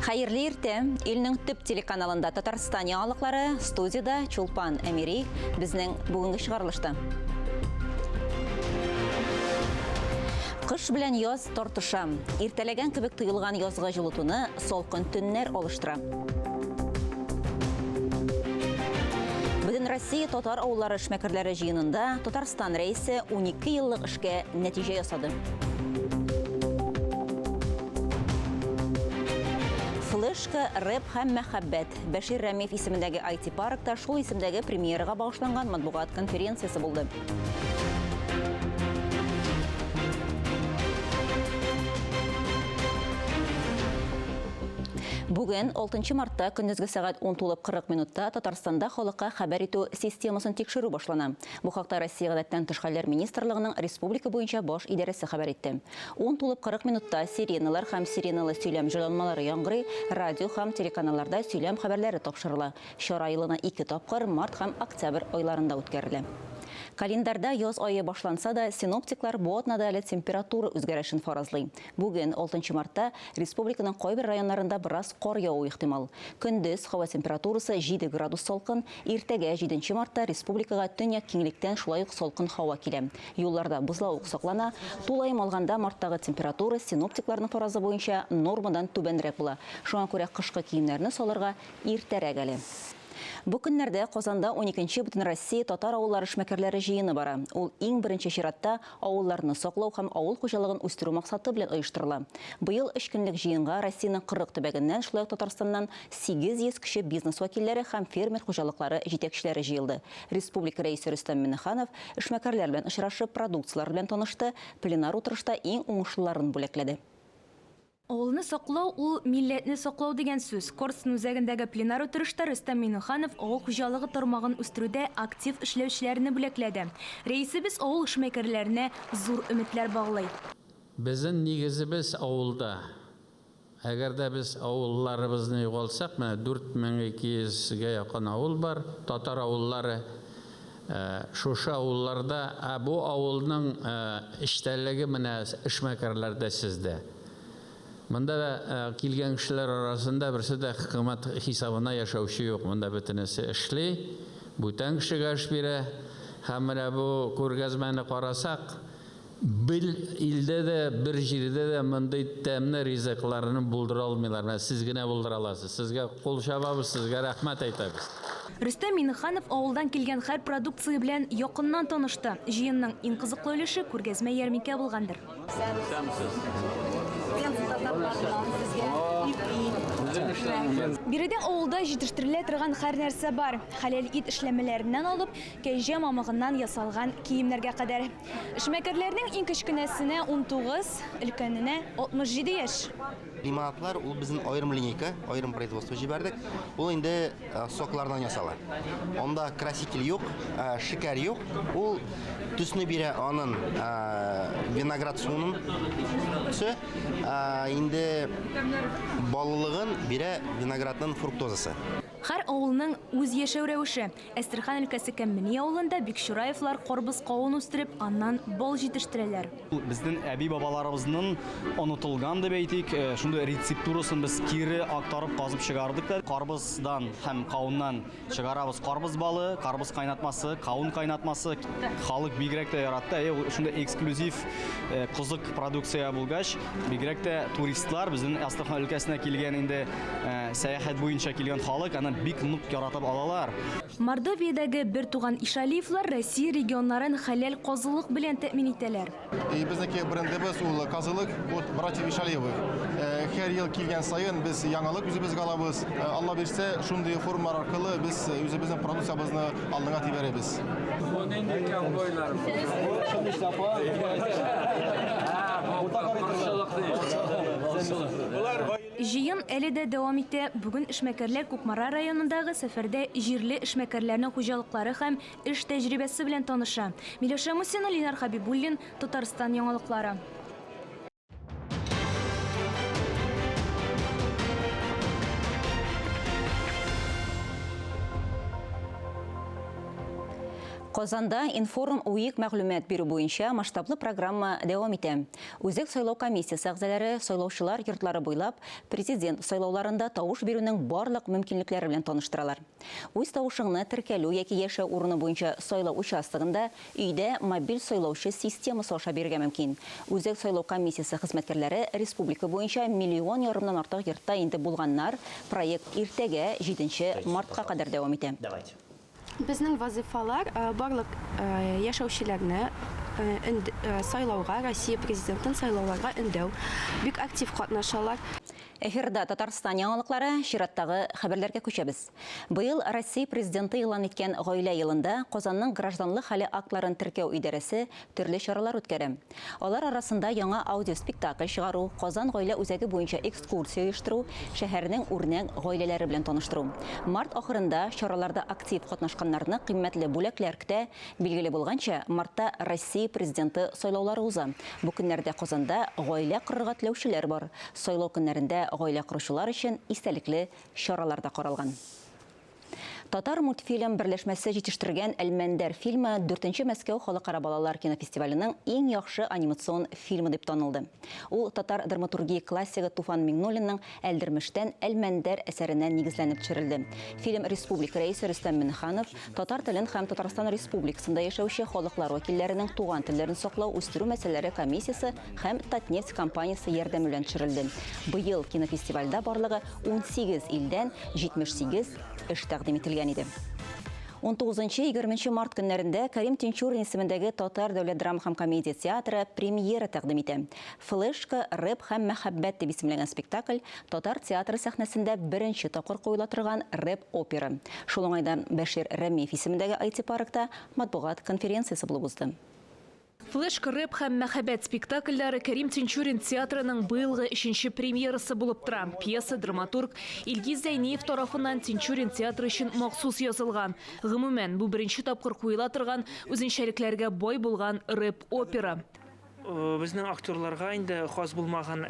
Хәерле иртә! Илнең төп телеканалында Татарстан яңалыклары, студиядә Чулпан Әмири, безнең бүгенге чыгарылышта. Кыш белән яз тартыша. Иртәләгән кебек тоелган язгы җылытуны салкын төннәр алыштыра. Бөтен Россия татар авыллары эшмәкәрләре җыенында Татарстан Рәисе 12 еллык эшкә нәтиҗә ясады. Флешка, рэп һәм мәхәббәт. Бәшир Рәмиев исемендәге IT-паркта шул исемдәге премьерага багышланган матбугат конференциясе булды. Бүген, 6 мартта, көндезге сәгать 10 тулып 40 минутта Татарстанда халыкка хәбәр итү системасын тикшерү башлана. Бу хакта Россия Гадәттән тыш хәлләр министрлыгының республика буенча баш идарәсе хәбәр итте. 10 тулып 40 минутта сиреналар һәм сиреналы сөйләм җайланмалары яңгырый, радио һәм телеканалларда сөйләм хәбәрләре тапшырыла. Чара елына ике тапкыр, март һәм октябрь айларында үткәрелә. Календарьда яз ае башланса да, синоптиклар бу атнада әле температура үзгәрешен фаразлый. Бүген, алтынчы мартта, республиканың кайбер районнарында бераз кар явуы ихтимал. Көндез һава температурасы җиде градус салкын, иртәгә, җиденче мартта, республикага төньяк киңлектән шулай ук салкын һава килә. Юлларда бозлавык саклана. Тулаем алганда, марттагы температура, синоптикларның фаразы буенча, нормадан түбәнрәк була. Шуңа күрә кышкы киемнәрне салырга иртәрәк әле. Бу көннәрдә Казанда уникенче Бөтенроссия татар авыллары эшмәкәрләре җыены бара. Ул иң беренче чиратта авылларны саклау һәм авыл хуҗалыгын үстерү максаты белән оештырыла. Быел өч көнлек җыенга Россиянең 40 төбәгеннән, шулай ук Татарстаннан 800 кече бизнес вәкилләре һәм фермер хуҗалыклары җитәкчеләре җыелды. Республика Рәисе Рөстәм Миңнеханов эшмәкәрләр белән очрашып, продукцияләр белән танышты, пленар утырышта иң уңышлыларын бүләкләде. Авылны саклау, ул милләтне саклау дигән сүз. Корстон үзәгендәге пленар утырышта Рөстәм Миңнеханов авыл хуҗалыгы тармагын үстерүдә актив эшләүчеләрне бүләкләде. Рәисебез авыл эшмәкәрләренә зур өметләр баглый. Безнең нигезебез авылда. Әгәр дә без авылларыбызны югалтсак, менә 4200 гә якын авыл бар, татар авыллары. Шушы авылларда, ә бу авылның эчтәлеге менә эшмәкәрләрдә сездә. Монда да килгән кешеләр арасында берсе дә хөкүмәт хисабына яшәүче юк. Монда бөтенесе эшли, бүтән кешегә эш бирә. Һәм менә бу күргәзмәне карасак, Бер илдә дә, бер җирдә дә мондый тәмле ризыкларны булдыра алмыйлар. Менә сез генә булдыра аласыз. Сезгә кул чабабыз, сезгә рәхмәт әйтәбез. Рөстәм Миңнеханов авылдан килгән һәр продукция белән якыннан танышты. Җыенның иң кызыклы өлеше күргәзмә-ярминкә булгандыр. Биредә авылда җитештерелә торган һәрнәрсә бар. Хәләл ит эшләмәләреннән алып, кәҗә мамыгыннан ясалган киемнәргә кадәр. Эшмәкәрләрнең иң кечкенәсенә 19, өлкәненә 67 яшь. Лимонадлар ул безнең аерым линейка, аерым производство җибәрдек. Ул инде э, соклардан ясала. Анда краситель юк, э, шикәр юк. Ул төсне бирә анын э, виноград суының төсе. Инде баллылыгын бирә виноградның фруктозасы. Һәр авылның үз яшәү рәвеше. Әстерхан өлкәсе Кәммени авылында Бикчураевлар карбыз-кавын үстереп, аннан бал җитештерәләр. Безнең әби-бабаларыбызның онытылган дип әйтик, шундый рецептурасын без кире актарып, казып чыгардык та. Карбыздан һәм кавыннан чыгарабыз карбыз балы, карбыз кайнатмасы, кавын кайнатмасы. Халык бигрәк тә яратты. Әйе, ул шундый эксклюзив, кызык продукция булгач, бигрәк тә туристлар, безнең Әстерхан өлкәсенә килгән инде Сәяхәт буенча килгән халык аны бик нык яратып алалар. Мордовиядәге бертуган Ишалиевлар Россия регионнарын хәләл казылык белән тәэмин итәләр. И безнеке брендыбыз ул казылык от братьев Ишалиевых. Һәр ел килгән саен без яңалык үзебезгә алабыз. Алла бирсә, шундый форумнар аркылы без үзебезнең продукциябезне алдыга тибәрәбез. Бу нинди ковбойлар? Җыен әле дә дәвам итә. Бүген эшмәкәрләр Кукмара районындагы сәфәрдә җирле эшмәкәрләрнең хуҗалыклары һәм эш тәҗрибәсе белән таныша. Миләүшә Мусина, Ленар Хәбибуллин, Татарстан яңалыклары. Казанда Информ Уик мәгълүмат бирү буенча масштаблы программа дәвам итә. Үзәк сайлау комиссиясе әгъзалары сайлаучылар йортлары буйлап президент сайлауларында тавыш бирүнең барлык мөмкинлекләре белән таныштыралар. Үз тавышыңны теркәлү яки яшәү урыны буенча сайлау участогында өйдә мобиль сайлаучы системасы аша бирергә мөмкин. Үзәк сайлау комиссиясе хезмәткәрләре республика буенча миллион ярымнан артык йортта инде булганнар. Проект иртәгә, җиденче мартка кадәр дәвам итә. Безнең вазыйфалар барлык яшәүчеләрне сайлауга, Россия Президентын сайлауларга өндәү. Бик актив катнашалар. Эфирда Татарстан яңалыклары, чираттагы хәбәрләргә күчәбез. Быел Россия Президенты игълан иткән Гаилә елында Казанның гражданлык хәле актларын теркәү идарәсе төрле чаралар үткәрә. Алар арасында яңа аудиоспектакль чыгару, Казан гаилә үзәге буенча экскурсия оештыру, шәһәрнең үрнәк гаиләләре белән таныштыру. Март ахырында чараларда актив катнашканнарны кыйммәтле бүләкләр көтә. Билгеле булганча, мартта Россия Президенты сайлаулары уза. Бу көннәрдә Казанда гаилә корырга теләүчеләр бар. Сайлау көннәрендә гаилә коручылар өчен истәлекле чаралар да каралган. Татар мультфильм берләшмәсе җитештергән Әлмәндәр фильмы дүртенче Мәскәү халыкара балалар кинофестиваленең иң яхшы анимацион фильмы дип танылды. Ул татар драматургия классигы Туфан Миңнуллинның Әлдермештән Әлмәндәр әсәренә нигезләнеп төшерелде. Фильм республика Рәисе Рөстәм Миңнеханов татар телен һәм Татарстан Республикасында яшәүче халыклар вәкилләренең туган телләрен саклау, үстерү мәсьәләләре комиссиясе һәм Татнефть компаниясе ярдәме белән төшерелде. Быел кинофестивальдә барлыгы 18 илдән 78 эш тәкъдим ителгән иде. 19-20 март көннәрендә Кәрим Тинчурин исемендәге Татар дәүләт драма һәм комедия театры премьера тәкъдим итә. Флешка, рэп һәм мәхәббәт дип исемләнгән спектакль татар театры сәхнәсендә беренче тапкыр куела торган рэп-опера. Шул уңайдан Бәшир Рәмиев исемендәге IT-паркта матбугат конференциясе булып узды. Флешка, рэп һәм мәхәббәт спектакльләре Кәрим Тинчурин театрының быелгы өченче премьерасы булып тора. Пьеса драматург Илгиз Зәйниев тарафыннан Тинчурин театры өчен махсус язылган. Гомумән, бу беренче тапкыр куела торган үзенчәлекләргә бай булган рэп-опера. Безнең актерларга инде хас булмаган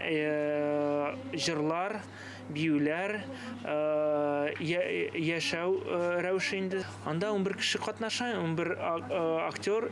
җырлар, биюләр, яшәү рәвеше инде. Анда 11 кеше катнаша, 11 актер,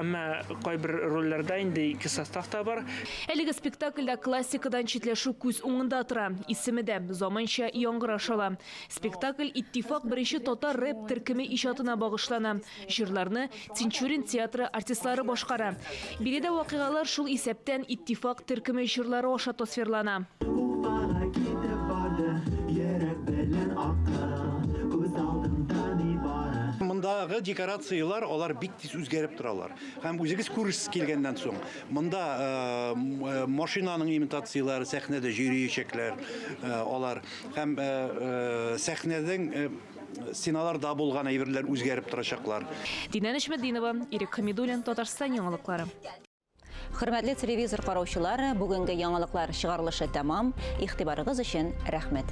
әмма кайбер рольләрдә инде ике состав та бар. Әлеге спектакльдә классикадан читләшү күз уңында тора. Исеме дә заманча яңгыраш ала. Спектакль Иттифак беренче татар рэп төркеме иҗатына багышлана. Җырларны Тинчурин театры артистлары башкара. Биредә вакыйгалар шул исәптән Иттифак төркеме җырлары аша тасвирлана. Уфага китеп барды, йөрәк белән акыл, күз алдымда ни бары. Мондагы декорацияләр, алар бик тиз үзгәреп торалар. Һәм үзегез күрерсез килгәннән соң. Монда машинаның имитацияләре сәхнәдә җөриячәкләр алар. Һәм сәхнәнең стеналарда булган әйберләр үзгәреп торачаклар. Динә Нәҗметдинова, Ирек Хәмидуллин, Татарстан яңалыклары. Хөрмәтле телевизор караучылар, бүгенге яңалыклар чыгарылышы тәмам. Игътибарыгыз өчен рәхмәт.